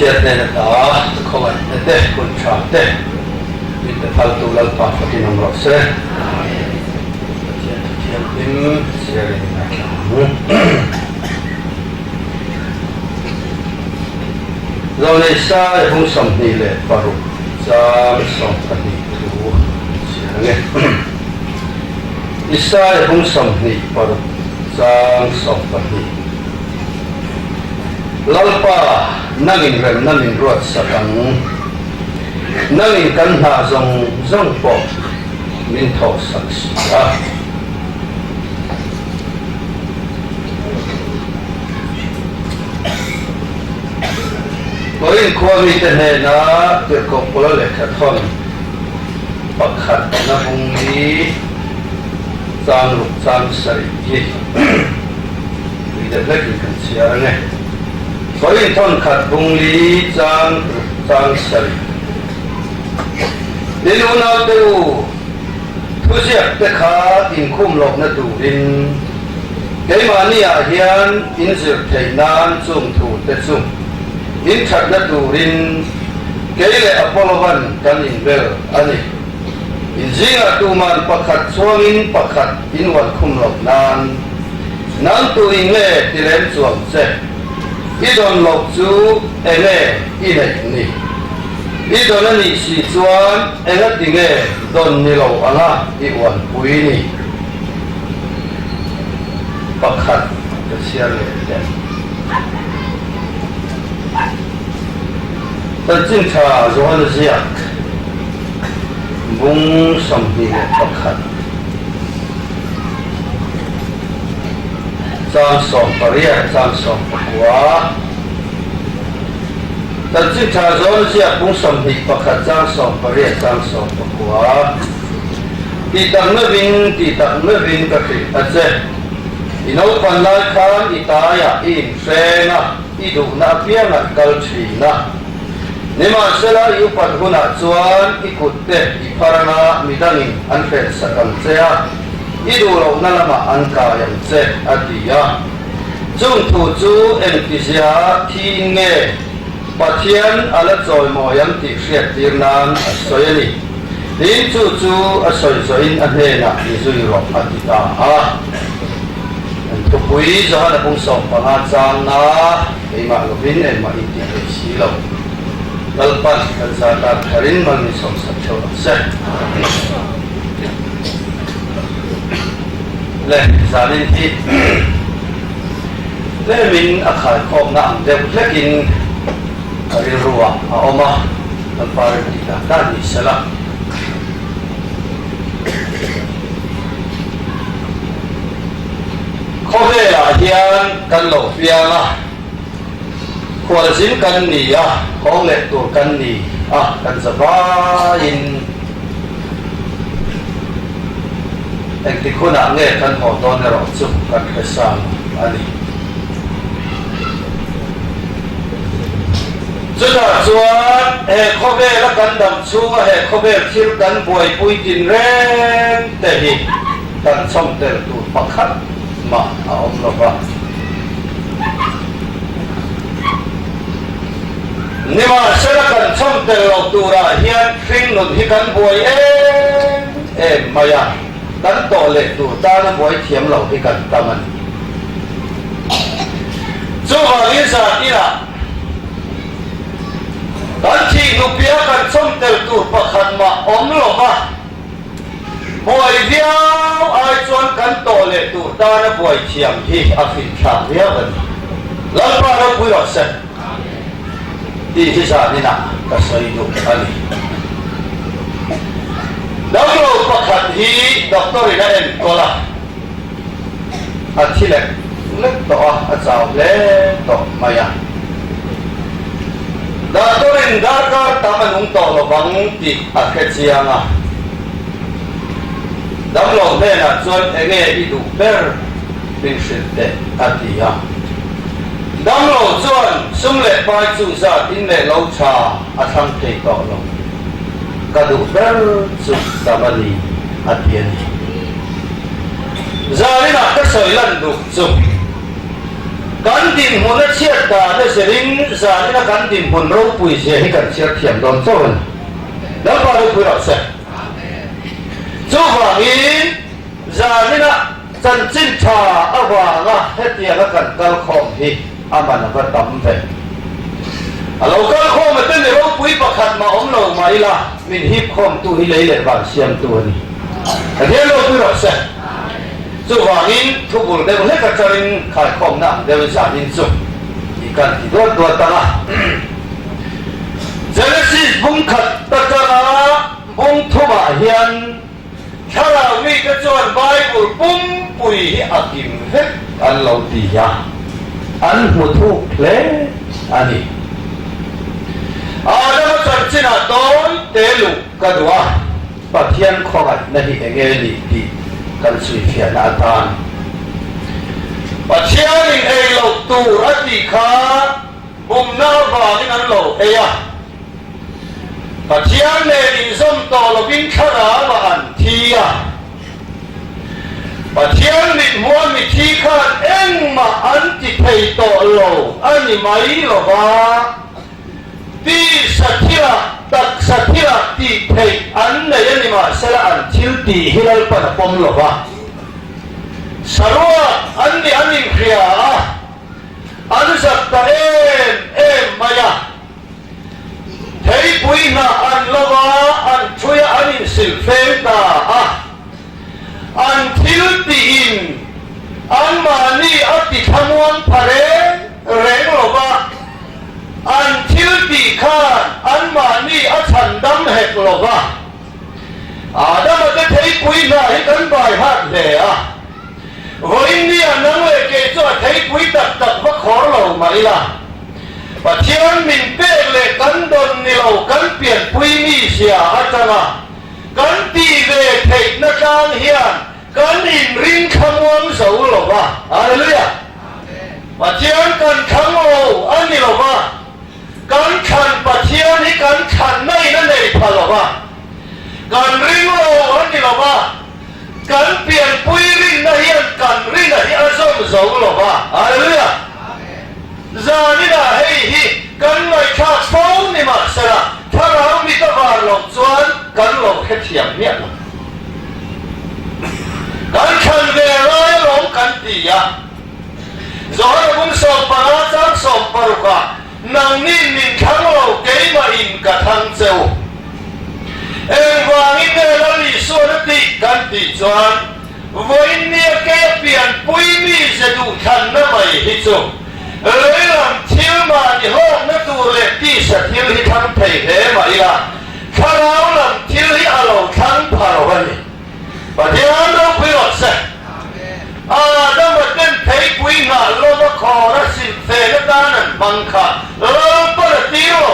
Pathian hnen ata khawngaihna te, hun tha te min pe phaltu Lalpa fakin awm rawh se. Pathian thu thianghlim ziarin a tla ang. Zawlnei Sai hung 26 chang 12 thu ziar ang e. Isaiah hung 26 chang 12. Lalpa, nangin remna min ruat sak ang. Nangin kan hna zawng zawng pawh min thawh sak si a. Korin khua mite hnena Tirhkoh Paula lehkha thawn pakhat na bung hi chang ruk chang sarih hi tui deuh hlekin kan chhiar ang e. Korin thawn khat bung li chang ruk chang sarih. Tin unaute u, Thuziak te kha inkhum lohna turin keimahni ah hian in zir theih nan chung thu te chu in thatna turin kei leh Apollovan kan inbel a ni. In zingah tuman pakhat chhuangin pakhat in uan khum loh nan nang tu in nge ti lem chuang che? I dawn loh chu enge i neih ni? I dawn a nih si chuan engati nge dawn ni lo anga i uanpui ni? Pakhat ka chhiar leh teh. Chanchin tha Johan ziak bung 21 chang 18 chang 19. Chanchin tha zawn ziak bung 21 chang 18 chang 19. Tih tak meuhin, tih tak meuhin ka hrilh a che. I naupan lai khan i taiah i inhreng a, i duhna apiang an kal thin a. Nimahsela i upat hunah chuan i kut te i phar anga midangin an hrensak ang che a, i duh lohna lamah an kai ang che, a ti a. Chung thu chu engtizia thiin nge Pathian a la chawimawi ang tih hriattir nan a sawi a ni. Tin, chu chu a sawi zawhin a hnenah ni zui rawh a ti ta a. An thupui Johana pung 15 changna keimah lovin engmah in ti thei si lo. Lalpan kan zatan tharin mal min sawmsak theuh ang se. Le zanin hi tlemin a khaikhawmna ang deuh hlekin a rilruah a awm a, kan pa rem tih dan dan ni sela. Khawvelah hian kan lo piang a, khualzin kan ni a, hawng leh tur kan ni a, kan za vaiin. Engtik hunah nge kan haw dawn erawh chu kan hre sang a ni. Chutah chuan he khawvela kan dam chhunga he khawvel thil kan buaipui tinreng te hi kan chhawm tel tur pakhat mah a awm lo va. Nimahsela kan chhawm tel lo turah hian hringnun hi kan buai em em mai a, kan tawh leh tur tana buai thiam lo hi kan tam a ni. Chuvangin zatinah kan thih hnupia kan chhawm tel tur pakhat mah awm lo va, buai viau ai chuan kan tawh leh tur tana buai thiam hi a finthlak viau a ni. Lalpa ropui rawh se. Tih hi zaninah ka sawi duh a ni. Damlo pakhat hi doctor in a enkawl a, a thi lek lek tawh a, a chau hle tawh mai a. Doctor in darkar tam a nung tawh lovang tih a hre chiang a. Damlo hnenah chuan enge i duh ber min hrilh teh a ti a. Damlo chuan sum leh pai chu zat in leh lo tha a thlang thei tawh lo. Ka duh ber chu dam a ni, a ti a ni. Zarinah ka sawi lan duh chu. Kan dinhmun a chhiat dan a zirin zanina kan dinhmun ropui zia hi kan chhiar thiam dawn chauh a ni. Lalpa ropui rawh se. Chuvangin zanina chanchin tha avanga hetianga kan kal khawm hi a man a va tam ve. A lo kal khawm a te mi ropui pakhat mah awm lo mah ila min hip khawmtu hi lei leh van siamtu a ni. Pathian ropui rawh se. Chuvangin thubul deuh hlek atangin khaikhawmna ang deuhin zanin chu i kan ti duat duat ang a. Genesis bung khat atanga bung thumah hian thlarau mite chuan Bible pumpui hi a kim vek an lo ti a, an hmu thuk hle a ni. Adama chanchinah tawn te luh ka duh a. Pathian khawngaihna hi enge ni tih kan chhuifiahna atan Pathianin ei loh tur a tih kha bumna avangin an lo ei a, Pathian nen inzawm tawh lovin thlarauah an thi a, Pathian mithmuha mithi khan engmah an ti thei tawh lo a ni mai lova. Tisa thilah, taksa thilah tih theih an nei a ni mahsela an thil tih hi Lalpan a pawm lo va. Saruak an nih an inhria a, an zak ta em em mai a. Theipui hnah an lo va, an thui a, an insilh feng ta a. An thil tihin anmahni a ti thlamuang pha reng reng lo va, an thil tih khan anmahni a chhandam hek lo va. Adama te theipui hna hi kan bai hat hle a, vawiin nia nang leh kei chu a theipui tak tak va khawr lo mah ila, Pathian min pek leh kan dawn ni lo kan pianpui mi zia atanga Kan tih ve theihna tlang hian kan inring thlamuang zo lo va. Hallelujah! Pathian kan thlang lo a ni lo va, kan thlan Pathian hi kan thlanna in a nei pha lo va. Kan ring lo a ni lo va, kan pianpui rinna hian kan rina hi a zawm zo lo va. Hallelujah! Zaninah hei hi kan ngaihthlak fo ni mahsela thlarau mit a var loh chuan kan lo hrethiam miah lo. Kan thlan ve lai alawm kan ti a. Johana bung 15 chang 60 ah nangnin min thlang lo keimahin ka thlang che u. Engvangin nge Lal Isuan a tih kan tih chuan Vawiin nia kei a pianpui mi ze duhthlanna mai hi chu lei lam thil mahni hlawkna tur leh tisa thil hi thlang thei hle mah ila, thlarau lam thil hi a lo thlang pha lo a ni. Pathian ropui rawh se. Adama ten theipui nghah lova khawr a silhfen atan an hmang kha Lalpan a tir lo.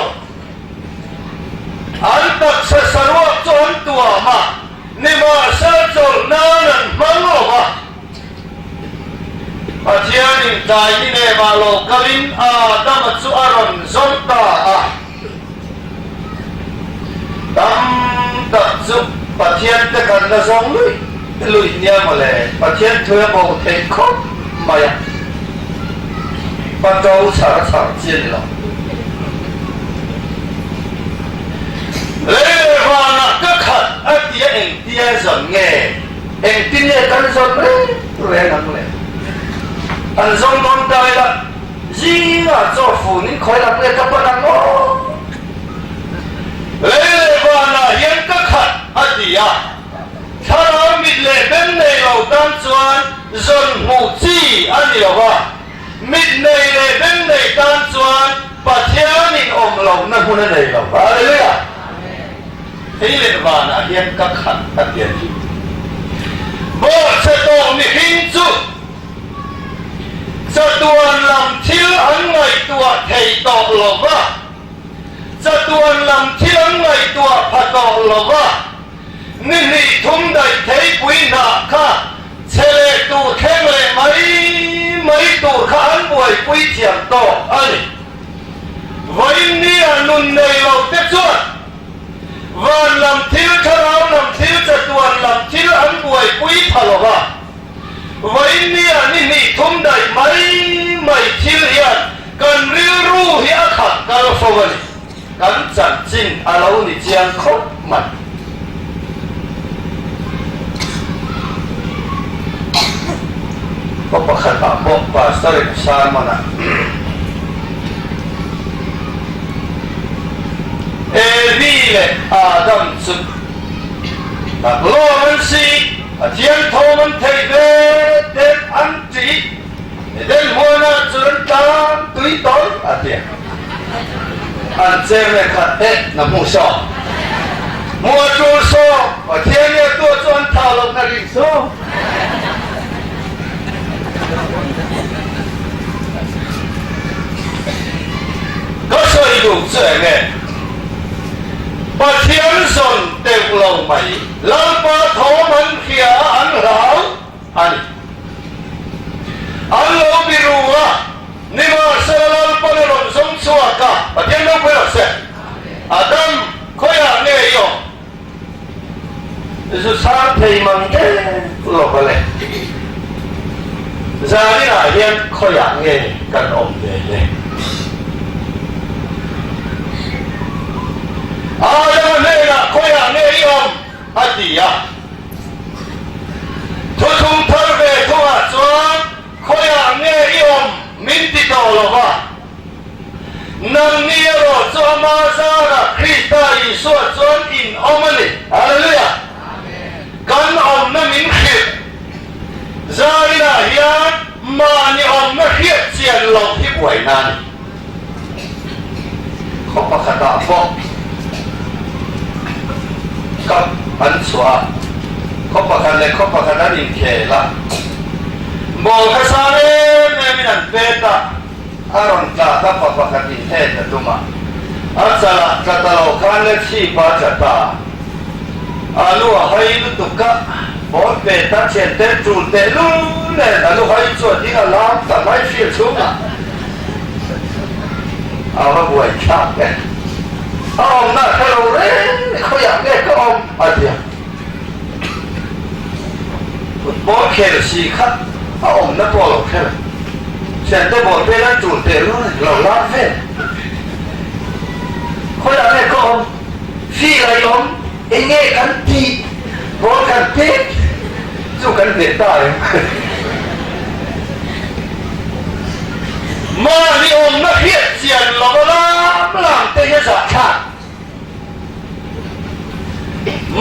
An taksa saruak chu an tuam a. Nimahsela chawlh nan an hmang lo va, Pathianin tlai ni nemah lo kalin Adama chu a rawn zawng ta a. Tam tak chu Pathian te kan la zawng luih luih nia mawle, Pathian thu a bo theih khawp mai a, pato chhar chhar chi a ni lo. Lei leh vanah ka khat a ti a engtia zawn nge? Engtin nge kan zawn reng reng ang le? An zawng dawn ta ila, zingah chaw funin khawi lam nge ka pan ang aw? Lei leh vanah hian ka khat a ti a, thlarau mit leh beng nei lo tan chuan zawn hmuh chi a ni lo va. Mit nei leh beng nei tan chuan Pathianin awm lohna hmun a nei lo. Hallelujah! Hei leh vanah hian ka khat a ti a ni. Bawhchhe tawh mihring chu chatuan lam thil an ngaihtuah thei tawh lo va, chatuan lam thil an ngaihtuah pha tawh lo va, Ni hnih thum daih theipui hnah kha chhe leh tur thleng leh mai mai tur kha an buaipui thiam tawk a ni. Vawiin nia nun nei lo te chuan van lam thil, thlarau lam thil, chatuan lam thil an buaipui pha lo va. Vawiin nia ni hnih thum daih mai. mai thil hian kan rilru hi a khat kal fo a ni. Kan chanchin a lo ni chiang khawp mai. Khaw pakhatah pawh Pastor in sermon a Evi leh Adam chu tak lawm an si, Pathian thawm an theih ve den an ṭih, Eden huanah chuan an tlan tui tawi a ti a. An cher leh khat te na hmuh sawk. Hmuh a tul sawk, Pathian i a tuah chu an thah loh na ring sawk. Ka sawi duh chu eng e? Pathian zawn teuh lo mai, Lalpa thawm an hria a an hlau a ni. An lo biru a, nimahsela Lalpan a rawn zawng chhuak a, Pathian ropui rawh se. Adam, khawiah nge i awm? Zu chhang thei mang deuh lo va le. Zaninah hian khawiah nge kan awm ve le? Adama hnenah khawiah nge i awm? a ti a. Thuthlung thar ve thungah chuan khawiah nge i awm min ti tawh lo va. Nangni erawh chu ama zarah Krista Isua chuan in awm a ni. Hallelujah! Kan awmna min hrilh zarinah hian mahni awmna hriat chian loh hi buaina a ni. Khaw pakhatah pawh cup an chhuah a, khaw pakhat leh khaw pakhat an inkhel a, ball kha sang em emin an pet a, A rawn tla ka pa pakhat in het a tum a, a chalah tla ta lo khan le chhip a tla ta. A lu a hai lutuk a, ball pe ta thian te tul teh lul nen a lu hai chu a ding a lam ta mai field chhungah a va buai thlak e. A awmna a hre lo reng khawiah nge ka awm a ti a. Football khel si kha a awmna pawh lo hre lo. Thiante ball vel an tul teh lul a ni lo lar vel. Khawiah nge ka awm? Field a i awm? Eng nge kan tih? Ball kan pek chu kan hneh ta em? Mahni awmna hriat chian lova lam lam te hi a zahthlak.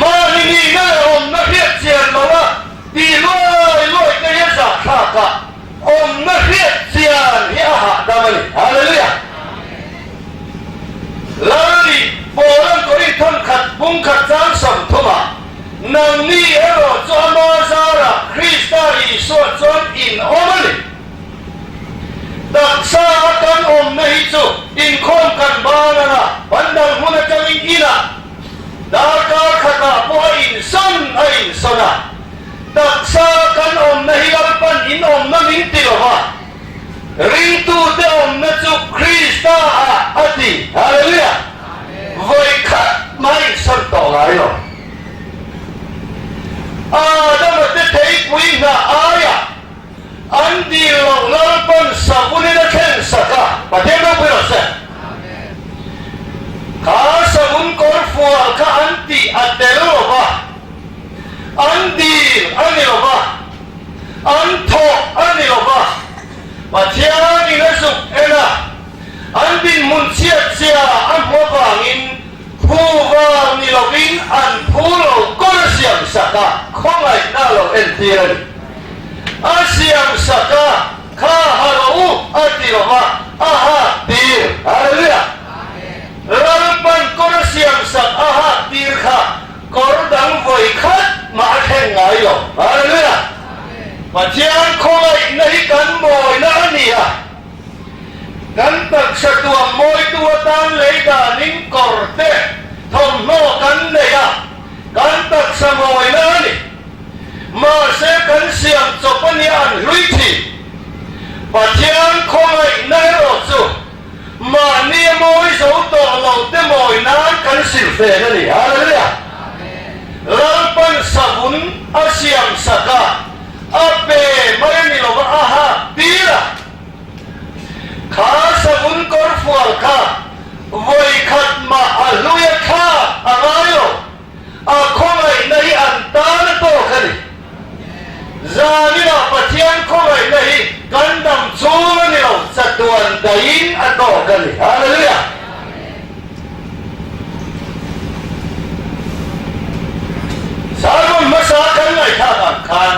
Mahni nihna leh awmna hriat chian lo a tih luai luai te hian zahthlak a awmna hriat chian hi a hahdam a ni. Hallelujah! Lalni Paula'n Korinth thankhat bungkhat chang 30 ah, Nangni erawh chu ama zarah Krista Isua chuan in awm a ni. Taksa a kan awmna hi chu inkhawm kan ban ang a, bandal hmun atangin inah darkar khatah pawh a insawn a insawn a. Taksa a kan awmna hi Lalpan in awmna min ti lo va, ringtute awmna chu Krista ah a ti. Hallelujah! Vawi khat mah a insawn tawh ngai lo. Adama te theipui hnah aiah An dil loh Lalpan savunin a thlen sak a, Pathian ropui rawh se. Kha savun kawr fual kha an tih a tel lo va, an dil a ni lo va, an thawh a ni lo va, Pathianin a zuk en a, an dinhmun chhiatchhia a hmu avangin Phu vang ni lovin an phu lo kawr a siam sak a, khawngaihna a lo entir a ni. A siam sak a, kha ha rawh u a ti lo va, a hak tir. Hallelujah! Lalpan kawr a siam sak a hak tir kha kawr dang vawi khat mah a thleng ngai lo. Hallelujah! Pathian khawngaihna hi kan mawina a ni a. Kan taksa tuam mawitu atan lei danin kawr te, thawmhnaw kan nei a, kan taksa mawina a ni. Mahse kan siam chawp a nia an hlui thin. Pathian khawngaihna erawh chu mahni a mawi zo tawh lo te mawi nan kan silfen a ni. Hallelujah! Lalpan savun a siam sak a, a pe mai a ni lova a hak tir a. boral kha vawi khat mah a hlui a thlak a ngai lo. A khawngaihna hi an tan a tawk a ni. Zaninah Pathian khawngaihna hi kan dam chhung a ni lo, chatuan daihin a tawk a ni. Hallelujah! Sermon hmasa kan ngaihthlak ang khan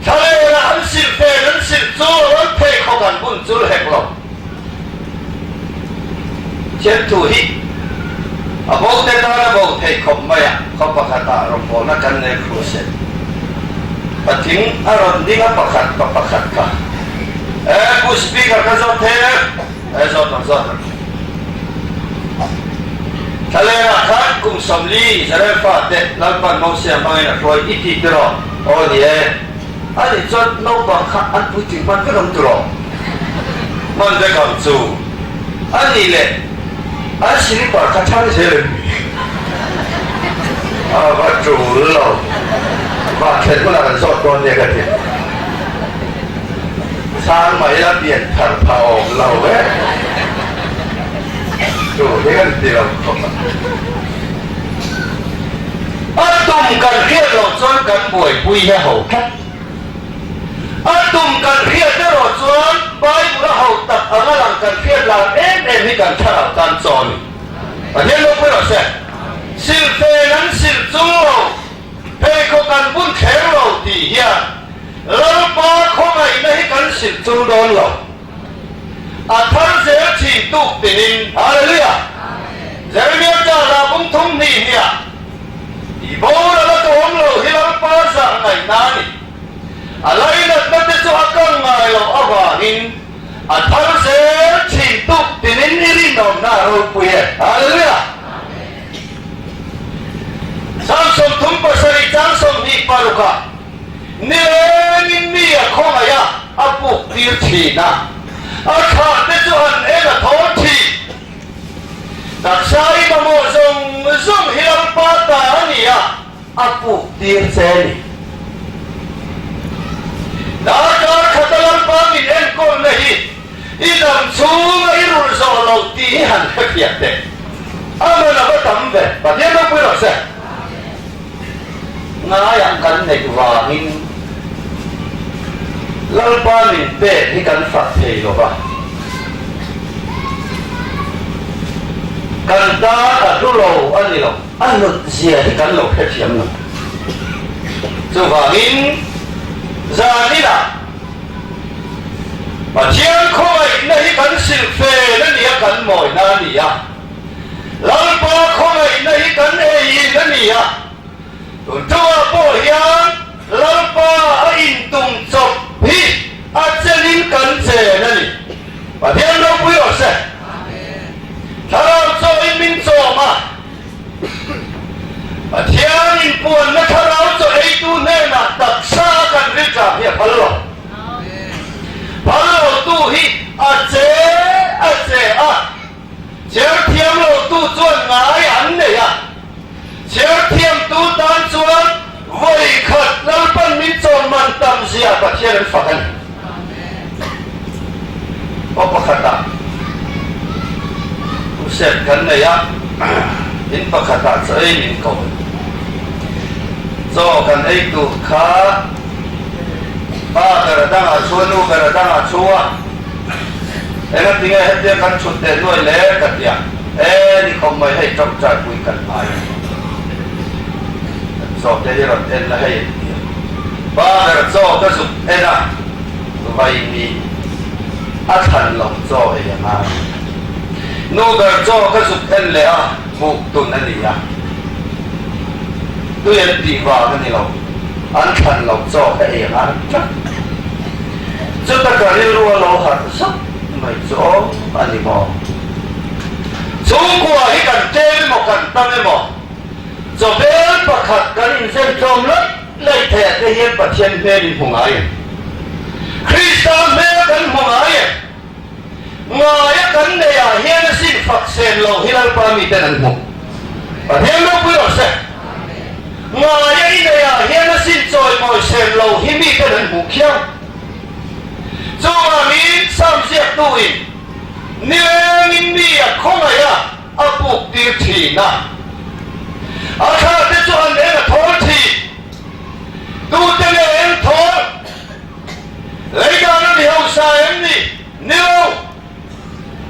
thlalera an silh fen an silh chu a rawn pheikhawk an bun chul hek lo. Thianthu hi a bo te tan a bo theih khawp mai a, khaw pakhatah rawngbawlna kan nei Crusade patling a rawn ding a pakhat pa pakhat kha e Pu Speaker ka zawt thei e, e zawt ang zawt ang. Thlalera khan kum 40 Israel fate Lalpan Mosia hmangin a hruai i ti tiraw? Aw ni e. A nih chuan naupang kha an puitling hman vek ang tiraw? Hman vek ang chu. A nih leh an slipper kha chhang zel em ni? A va tul lo. Vah thlen hunah kan zawt dawn nia ka ti. Chhang mai la pian thar pha awm lo e. Chu hi kan ti lo khawp a. A tum kan hriat loh chuan kan buaipui hi a ho tlat. A tum kan hriat erawh chuan Bible a ho tak anga lang kan hriat lar em em hi kan thlarau tan chaw a ni. Pathian ropui rawh se. Silhfen an silh chung lo, pheikhawk an bun kher lo tih hian Lalpa khawngaihna hi kan silh chung dawn lo. A thar zel thin tuk tinin. Hallelujah! Jeremia chala bung thum hnih hniah i boral a tawm lo hi Lalpa zah ngaihna a ni. A lainatna te chu a kang ngai loh avangin a thar zel thin tuk tinin i rinawmna a ropui e. Hallelujah! Psalm 37 chang 26 ah Nilengin mi a khawngaih a, a puk tir thin a, a thlah te chu an en a thawl thin. Taksa i mamawh zawng zawng hi Lalpa ta a ni a, a puk tir che a ni. Darkar khata Lalpa min enkawlna hi i dam chhunga i rulh zawh loh tih hi han hrefiah teh. A man a va tam ve, Pathian ropui rawh se. Ngaiah kan neih vangin Lalpa min pek hi kan fak thei lo va, kan tan a hlu lo a ni lo, a hlut zia hi kan lo hrethiam lo. Chuvangin zaninah Pathian khawngaihna hi kan silh fen a ni a, kan mawina a ni a. Lalpa khawngaihna hi kan eiin a ni a, tun tawngah pawh hian Lalpa a intum chawp hi a chelin kan chen a ni. Pathian ropui rawh se. Thlarau chawiin min chawm a, Pathian inpuanna thlarau chaw eitu hnenah taksa a kan rilṭam hi a phal lo. Phal lotu hi a che a che a. Chhiar thiam lo tu chuan ngai an nei a, chhiar thiam tu tan chuan vawi khat Lalpan min chawm man tam zia Pathian an fak a ni. Aw pakhatah crusade kan nei a, in pakhatah chaw ei min ko. Chaw kan ei tur kha pa ber a dangah chua, nu ber a dangah chua. Engatinge hetia kan chhut teh nuai le ka ti a, e ni khawp mai hei tawngtai pui kan ngai a ni. Kan chaw te hi rawn en la hei an ti a, pa ber chaw ka zuk en a, vaimi a thlan loh chaw ei a ngai. Nu ber chaw ka zuk en leh a, buh tun a ni a, tui an tih vang a ni lo, an thlan loh chaw ka ei a ngai tlat. Chuta ka rilru a lo harh zauh mai chu awm a ni maw? Chhungkua hi kan tlem emaw kan tam emaw, chawbel pakhat kan inzen tlawm laih laih theih te hian Pathian hmel in hmu ngai em? Krista hmel kan hmu ngai em? Ngaia kan neih ah hian a sin fak sen lo hi Lalpa miten an hmu. Pathian ropui rawh se. Ngaia i neih ah hian a sin chawimawi sen lo hi miten an hmuh khiau. Chuvangin Psalm ziaktu in, Nilengin mi. thin a. A thla te chu an eng a thawl thin. Tute nge eng thawl? Lei dan a mi hausa em ni? Ni lo.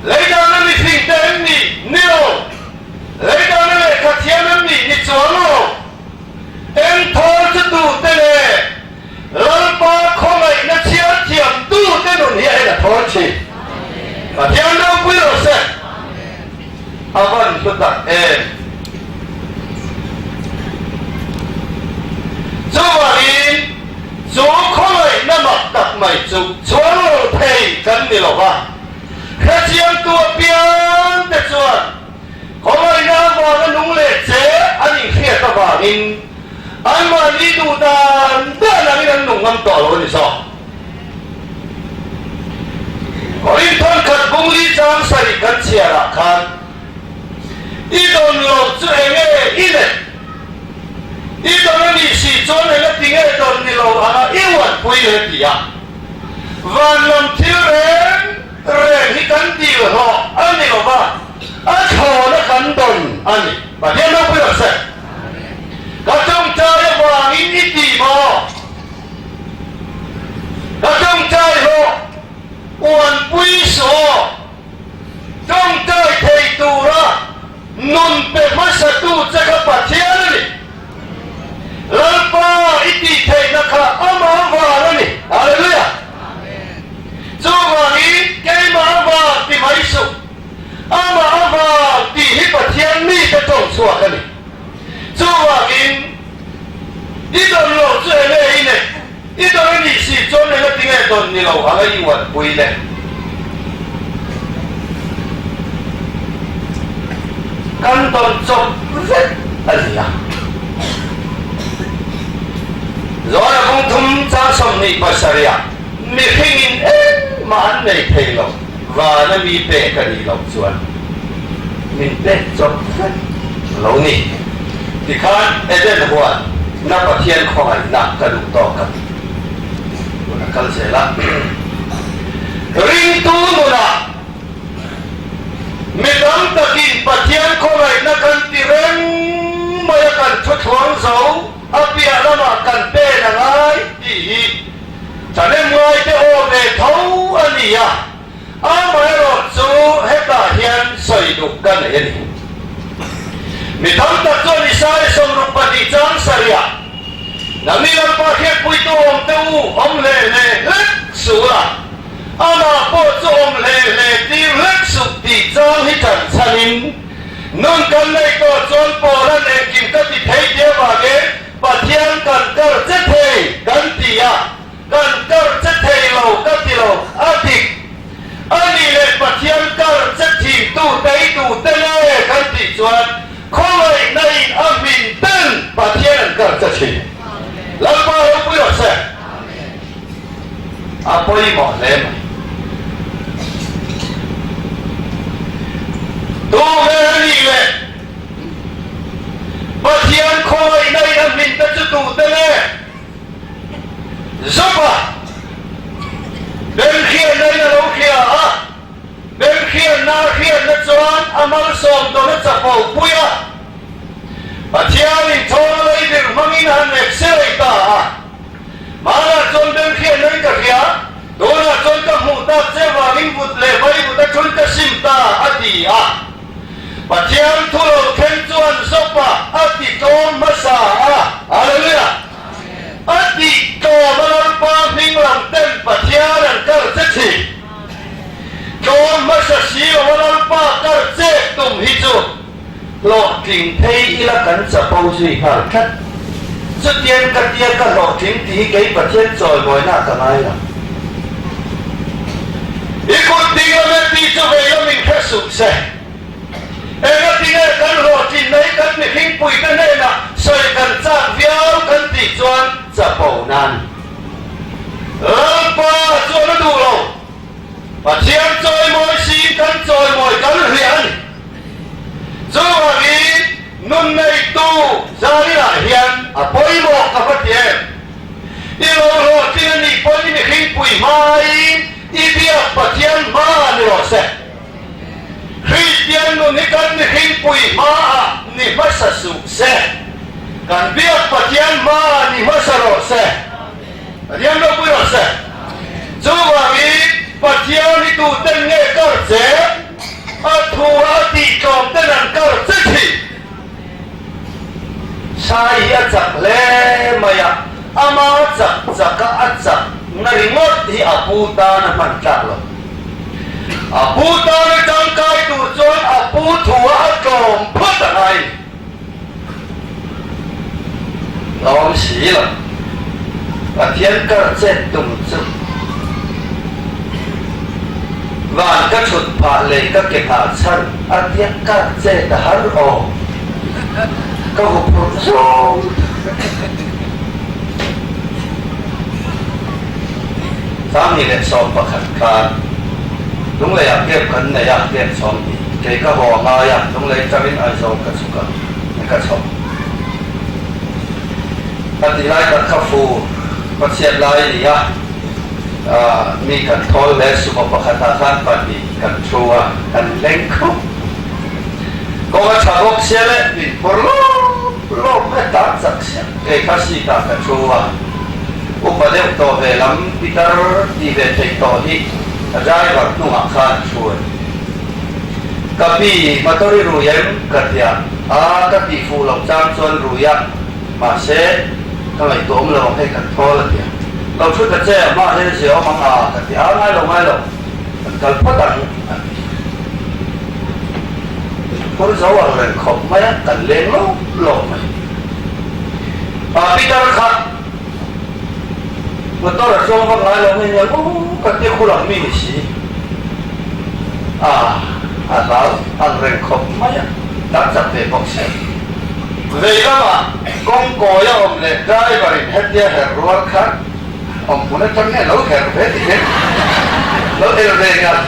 Lei dan a mi fing te em ni? Ni lo. Lei dan a lehkha thiam em ni? Ni chuang lo. Eng thawl chu tute nge? Lalpa khawngaihna chhiar thiam tute nun hi a en a thawl thin. Pathian ropui rawh se. A van hlu tak em. Chuvangin chu khawngaihna mak tak mai chu chhuang lo thei kan ni lo va, hrechiangtu apiang te chuan khawngaihna avanga nung leh che an inhriat avangin anmahni duh dan dan angin an nung ngam tawh lo a ni zawk. Korin thankhat bungli chang sarih kan chhiarah khan i dawn loh chu enge i let? I dawn a nih si chuan eng a ti nge dawn ni lo anga i uanpui le ti a. Van lam thil reng reng hi kan dil hlawh a ni lo va, a thlawna kan dawn a ni. Pathian ropui rawh se. Ka tawngtai avangin i ti maw? Ka tawngtai hlawh uanpui saw tawngtai thei tura nun pe hmasatu che kha Pathian a ni. Lalpa i tih theihna kha amah vang a ni. Hallelujah! Chuvangin keimah avang ti mai suh, amah avang tih hi Pathian mite tawng chhuak a ni. Chuvangin I dawn lo chu enge i neih? I dawn a nih si chuan eng a ti nge dawn ni lo anga i uanpui le? Kan dawn chawp vek a ni a. Zawna kawng thum chang 27 ah mihringin engmah an nei thei lo, vana mi pek a nih loh chuan min pek chawp vek lo ni. Tikhan Eden huan na Pathian khawngaihna ka duh tawk a ti. Tuna kal zel a, ringtu nunah mi tam takin Pathian khawngaihna kan ti reng mai a kan thuthluang zo a piah lamah kan pen a ngai tih hi thahnem ngaite aw ve tho a ni a. Amaherawh chu hetah hian sawi duh ka nei a ni. Mi tam tak chuan Isaiah 62 chang sarihah, Nangni Lalpa hriatpuitu awm te u, awm hle hle hlek suh la, amah pawh chu awm hle hle tir hlek suh tih chang hi ṭan chhanin, nun kan neih tawh chuan Paula'n engkim ka ti thei ti avangin Pathian kan kar che thei kan ti a. Kan kar che thei lo ka ti lo, a dik. A nih leh Pathian kar che thin tu tei tu te nge kan tih chuan khawngaihna in a hmin ten Pathian an kar che thin. Lalpa ropui rawh se. A pawimawh hle mai. Tu nge a nih leh Pathian khawngaihna in a hmin te chu tu te nge? Zupa Bemhriatna in a lo hria a, Bemhriatna a hriatna chuan a malsawm dawn a chapo pui a, Pathianin thawn a leibir hmangin a han ekselei ta a. Hmanah chuan Bemhriatna in ka hria, tunah chuan ka hmuh tak che vangin vut leh vaivut a thun ka sim ta, a ti a. Pathian thu lo thleng chuan Zupa a ti tlawm hmasa a. Hallelujah! A tih tlawm a Lalpa hming lam ten Pathian an kar che thin. Tlawm hmasa si lo a Lalpa kar chek tum hi chu hlawhtling phei ila kan chapo zui nghal tlat. Chutiang ka tia ka hlawhtling tih hi kei Pathian chawimawina ka ngai lo. I kut ding lam e tih chu vei lamin hre suh se. Engatinge kan hlawhtlin mai kan mihringpuite hnenah sawi kan chak viau kan tih chuan chapo nan Lalpa chuan a duh lo. Pathian chawimawi siin kan chawimawi kan hliah a ni. Chuvangin nun neitu zaninah hian a pawimawh ka va ti em? I lo hlawhtlin a nih pawhin i mihringpui hmain i biak Pathian hma ni rawh se. Kristian nun hi kan mihringpui hmaah. ni hmasa suh se. Kan biak Pathian hma ni hmasa rawh se. Pathian ropui rawh se. Chuvangin Pathian hi tuten nge kar che? A thu a tih tlawm ten an kar che thin. Sai hi a chak hle mai a, ama chak chaka a chak na ringawt hi a pu tan a hman tlak lo. A pu tana tangkai tur chuan a pu thu a a tlawm phawt a ngai ni. Tlawm si lo. Pathian kar chet tum chu van ka chhut phah lei ka ke nghah chhan a tia kar chet a har aw. Ka huphurh zawng tak. 2011 khan Lungleiah camp kan nei a, camp 20 kei ka haw a ngai a, Lunglei atangin Aizawl ka chhuk a, ka chho. A ti lai tak kha fu Pathian lai a ni a, mi kan thawl hle, sumo pakhatah khan pahnih kan thu a, kan leng khup. Kawng a tha bawk sia le, min phur lawp lawp mai a, tan chak sia. Kei kha seat ah ka thu a, upa deuh tawh ve lam pitar tih ve theih tawh hi a driver hnungah khan a thu a ni. Ka pi, motor i rui em? ka ti a, a ka tih fuh loh chang chuan rui a, mahse ka ngaihtuah awm lo ang hei kan thawl a ti a, lo thu ta che, a hmaah hian zia awm ang a ka ti a, ngai lo ngai lo, kan kal phawt ang a ti. Phur zo ang reng khawp mai a, kan leng lawp lawp mai. A Peter kha motor a chuang vak ngai lo nge nia u ka tia khul ang mi ni si a a hlau ang reng khawp mai a, kan chak ve bawk si. Vei lamah kawngkawi a awm leh driver in hetia her rual khan Awm hmun atang nge lo her ve ti hian lo el ve ngar.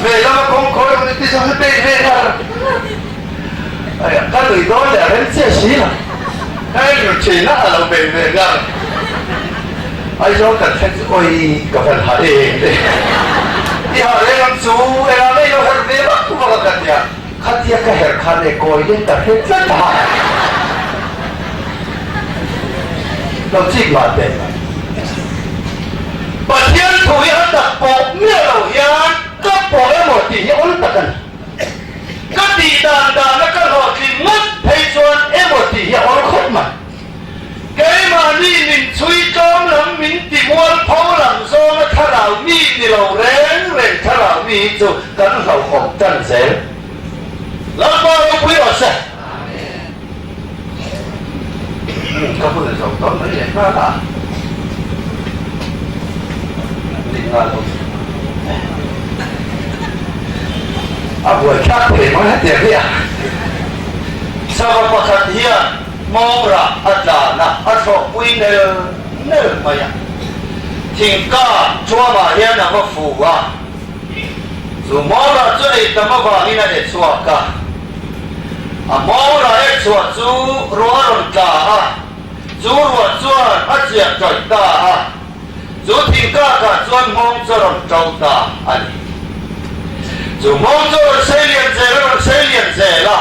Ve lama kawngkhawr emaw ni ti zawng hi bei ve ngar. Aia ka nui dawn leh a rem chiah si lo. Ka en ru thin a, a lo bei ve ngar. Aizawl kan thleng chu awi ka van ha em em. I ha reng ang chu engah nge i lo her ve vak vak a ka ti a. Khatia ka her khan e kawi deuh ta hret tlat a. Lo chik mah teh. Pathian thu hi a tak pawh miah lo hian ka pawh emaw tih hi awl tak a ni. Ka tih dan dana ka hlawhtlin ngawt phei chuan emaw tih hi a awl khawp mai. Keimahni min chhui tlawm lam min ti mualpho lam zawnga thlarau mi ni lo reng reng thlarau mi hi chu kan hlauhawm tan zel. Lalpa ropui rawh se. Ka hun zo dawn mai leh nghal a. Dik nghal awm. A buaithlak thei mang hetiang hi a. Sava pakhat hian Hmawrah a tlan a, a thlawhpui nel nel mai a. Thingka thuamah hian a va fu a, chu hmawrah chu ei tam avangin a e chhuak a. A hmawrah e chhuah chu ruah a rawn tla a, chu ruah chuan a chiah tawih ta a, chu thingkakah chuan hmawng chu a rawn to ta a ni. Chu hmawng chu a rawn sei lian zel a rawn sei lian zel a.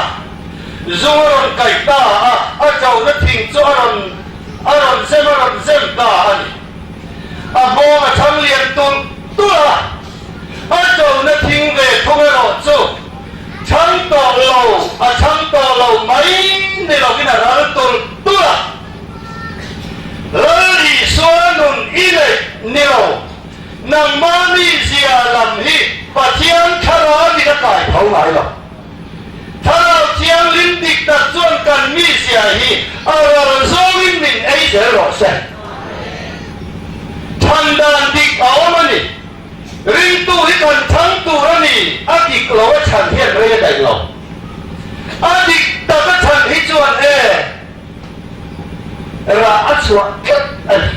Zung a rawn kaih ta a, a ṭona thing chu a rawn a rawn zem a rawn zem ta a ni. A hmawng a thang lian tulh tulh a, a ṭona thing ve thung erawh chu thang tawh lo, a thang tawh lo mai ni lovin a ral tulh tulh a. Lal Isua nun i neih ni lo, nangmah mizia lam hi Pathian thlarauin a kai tho ngai lo. Thlarau Thianghlim dik tak chuan kan mizia hi a ral zawngin min ei zel rawh se. Than dan dik a awm a ni. Ringtu hi kan thang tur a ni, a dik lo a chhan hian rei a daih lo. A dik tak a chhan hi chuan e rah a chhuah tlat a ni.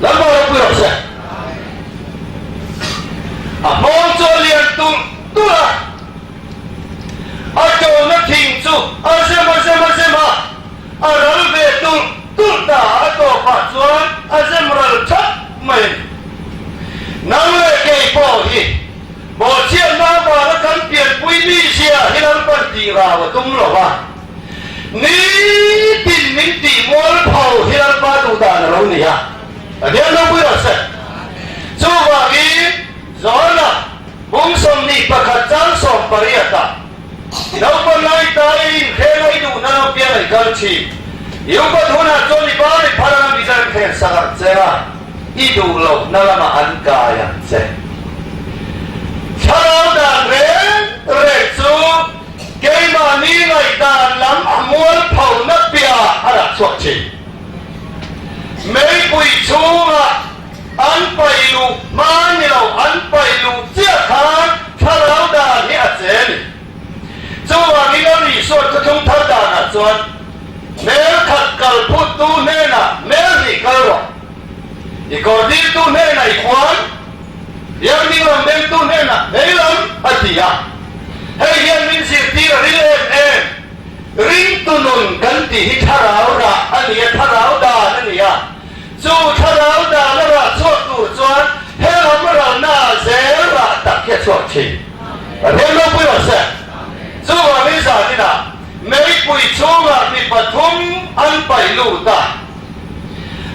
Lalpa ropui rawh se. A hmawng chu a lian tulh tulh a. A ṭawlna thing chu a zem a zem a zem a, a ral ve tulh tulh ta a, a tawpah chuan a zem ral ṭhak mai a ni. Nang leh kei pawh hi bawhchhiatna avanga kan pianpui mizia hi Lalpan tih rau a tum lo va. Nitin min tih mualpho hi Lalpa duh dan a lo ni a, Pathian ropui rawh se. Chuvangin Johana bung 21 chang 18 ah, I naupan lai tai inkhel a i duhna lam piang a i kal thin. I upat hunah chuan i bar i phar anga mizar khel sak ang che a, i duh lohna lamah an kai ang che. Thlarau dan reng reng chu keimahni ngaihdan lam a mualphona piah a rah chhuak thin. Meipui chhungah an paih luh hma ni lo, an paih luh chiah khan thlarau dan hi a che a ni. Chuvangin a Isua thuthlung thar danah chuan hmel khat kal phuttu hnenah hmel hnih kal rawh, i kawr diltu hnenah i khuan, biakning lam bengtu hnenah hei lam a ti a. Hei hian min zirtir a ril em em. Ringtu nun kan tih hi thlarau rah a ni a, thlarau dan a ni a. Chu thlarau dan a rah chhuak tur chuan he lam ralna zel rah tak hi a chhuak thin. Pathian ropui rawh se. Chuvangin zaninah meipui chhungah mi pathum an paih lut a.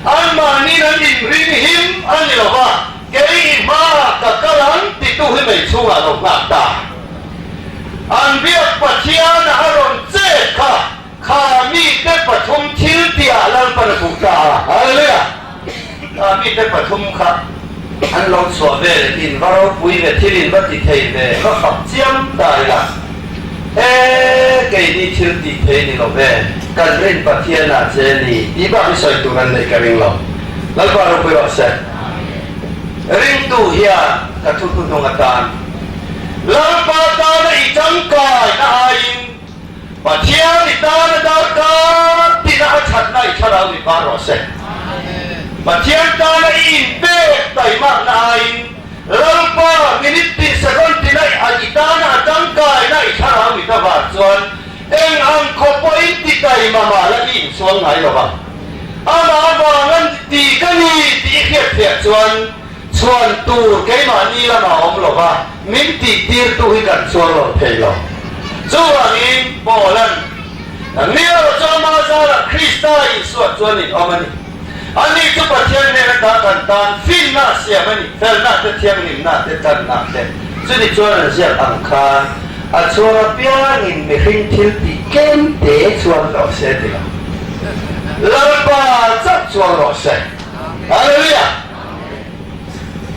Anmahniin an inring him a ni lo va, kei i hmaah ka kal ang titu hi mei chhungah lo nghak ta. An biak Pathiana a rawn chet kha, kha mite pathum thil tihah Lalpan a hmuh ta a. Hallelujah! Kha mite pathum kha an lo chhuah ve leh in va ropui ve, thil in va ti thei ve, va fak chiam ta ila. E, keini thil tih thei ni lo ve, kan rin Pathianah che ni tih bak hi sawi tur an neih ka ring lo. Lalpa ropui rawh se. Ringtu hian ka thu hnuhnung atan Lalpa tana i tangkaina aiin Pathian i tana darkar tina a thatna i thlarau ni par rawh se. Pathian tana i inpek taimakna aiin Lalpa minute tin second tina i tana a tangkaina i thlarau ni ta var chuan eng ang khawp pawhin ti taima mah la i insual ngai lo vang. Amah avanga ti ka ni tih i hriat thiah chuan chhuan tur keimahni lamah a awm lo va, min tihtirtu hi kan chuang lo thei lo. Chuvangin Paula'n, Nangni erawh chu ama zarah Krista Isua chuan in awm a ni. Ani chu Pathian hnen ata kan tan finna a siam a ni, felna te, thianghlimna te, tanna te. Chuni chuan an ziak ang khan a chhuang apiangin mihring thil tih tlem te chuan rawh se ti lo. Lalpa chauh chuang rawh se. Hallelujah!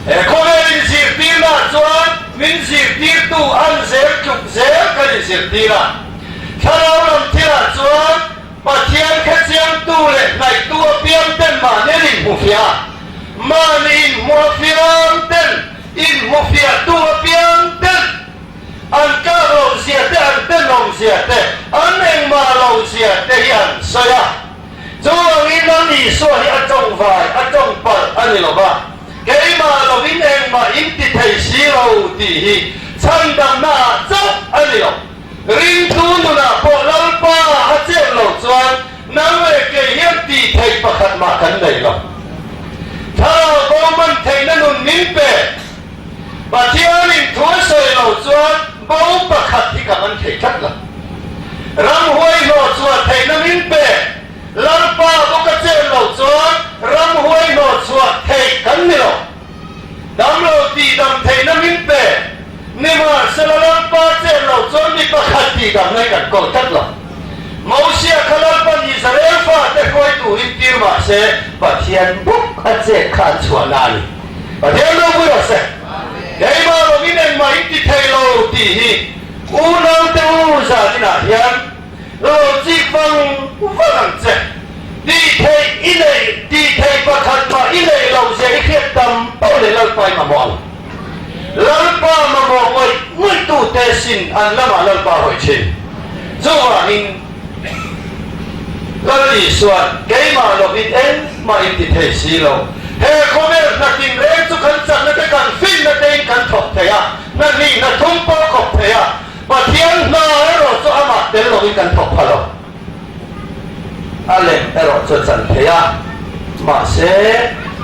He khawvel inzirtirnaah chuan min zirtirtu an zel tluk zel kan inzirtir a. Thlarau lam thilah chuan Pathian khechiangtu leh hnaihtu apiang ten mahni an inhmufiah a, mahni inhmuafiang ten inhmufiahtu apiang ten an tlak loh zia te, an tenawm zia te, an engmah loh zia te hi an sawi a. Chuvangin Lal Isua hi a tawngvai, a tawngpalh a ni lo va, keimah lovin engmah in ti thei si lo tih hi chhandamnaah chauh a ni lo. Ringtu nunah pawh Lalpa a chet loh chuan nang leh kei hian tih theih pakhat mah kan nei lo. Thlarau bo man theihna nun min pe. Pathianin thu a sawi loh chuan bo pakhat hi ka man thei tlat lo. Ramhuai hlawh chhuah theihna min pe. Lalpa bawk a chet loh chuan ramhuai hlawh chhuah theih kan ni lo. Damlo tihdam theihna min pe. Nimahsela Lalpa chet loh chuan mi pakhat tihdam ngai kan kawl tlat lo. Mosia kha Lalpan Israel fate hruai turin tir mahse Pathian bawk a chet kha an chhuahna a ni. Pathian ropui rawh se. Keimah lovin engmah in ti thei lo tih hi unaute u zaninah hian lo chik vang vang ang che. Tih theih i neih, tih theih pakhat mah i neih loh zia i hriat tam pauh leh Lalpa i mamawh ang. Lalpa mamawh ngawih ngawih tute sin an lamah Lalpa hawi thin. Chuvangin Lal Isuan keimah lovin engmah in ti thei si lo. He khawvel hna tinreng chu kan chakna te kan finna tein kan thawk thei a, hna hnih hna thum pawh khawp thei a, Pathian hna erawh chu amah tel lovin kan thawk pha lo. A lem erawh chu a chan thei a, mahse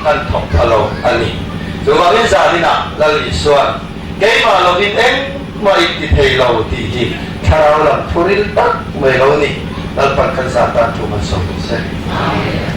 kan thawk pha lo a ni. Chuvangin zaninah Lal Isuan keimah lovin engmah in ti thei lo tih hi thlarau lam thuril tak mai lo ni. Lalpan kan zah tan thu malsawm rawh se.